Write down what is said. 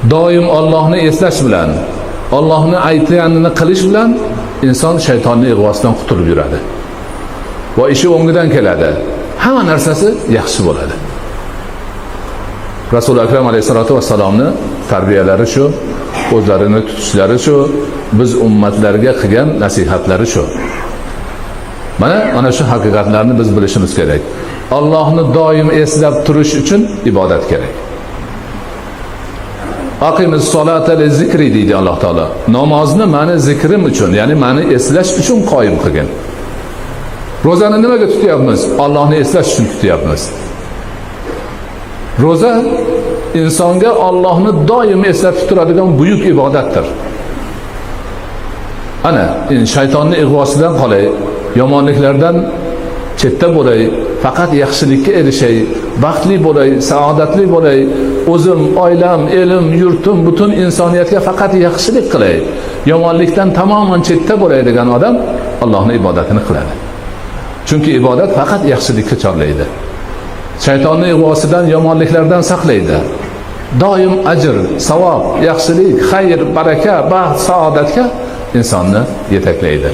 Doim Allohni eslash bilan, Allohni aytganini qilish bilan inson shaytonning ig'vosidan qutulib yuradi. Va ishi o'ngidan keladi. Hamma narsasi yaxshi bo'ladi. Rasuli Akram alayhisolatu vassalomni tarbiyalari shu, o'zlarini tutishlari shu, biz ummatlarga qilgan nasihatlari shu. Mana shu haqiqatlarni biz bilishimiz kerak. Allohni doim eslab turish uchun ibodat kerak. Aqimis solata li zikri deydi Alloh taolo. Namozni mani zikrim uchun, ya'ni mani eslash uchun qoyim qilgin. Ro'zani nimaga tutyapmiz? Allohni eslash uchun tutyapmiz. Ro'za insonga Allohni doim eslatib turadigan buyuk ibodatdir. Ana, shaytonning ig'vosidan qolay, yomonliklardan chetda bo'lay, faqat yaxshilikka erishay, baxtli bo'lay, saodatli bo'lay, o'zim, oilam, elim, yurtim, butun insoniyatga faqat yaxshilik qilay, yomonlikdan tamoman chetda bo'lay degan odam Allohning ibodatini qiladi. Chunki ibodat faqat yaxshilikka chorlaydi. Shaytonning ig'vosidan, yomonliklardan saqlaydi. Doim ajr, savob, yaxshilik, xayr, baraka, baxt, saodatga insonni yetaklaydi.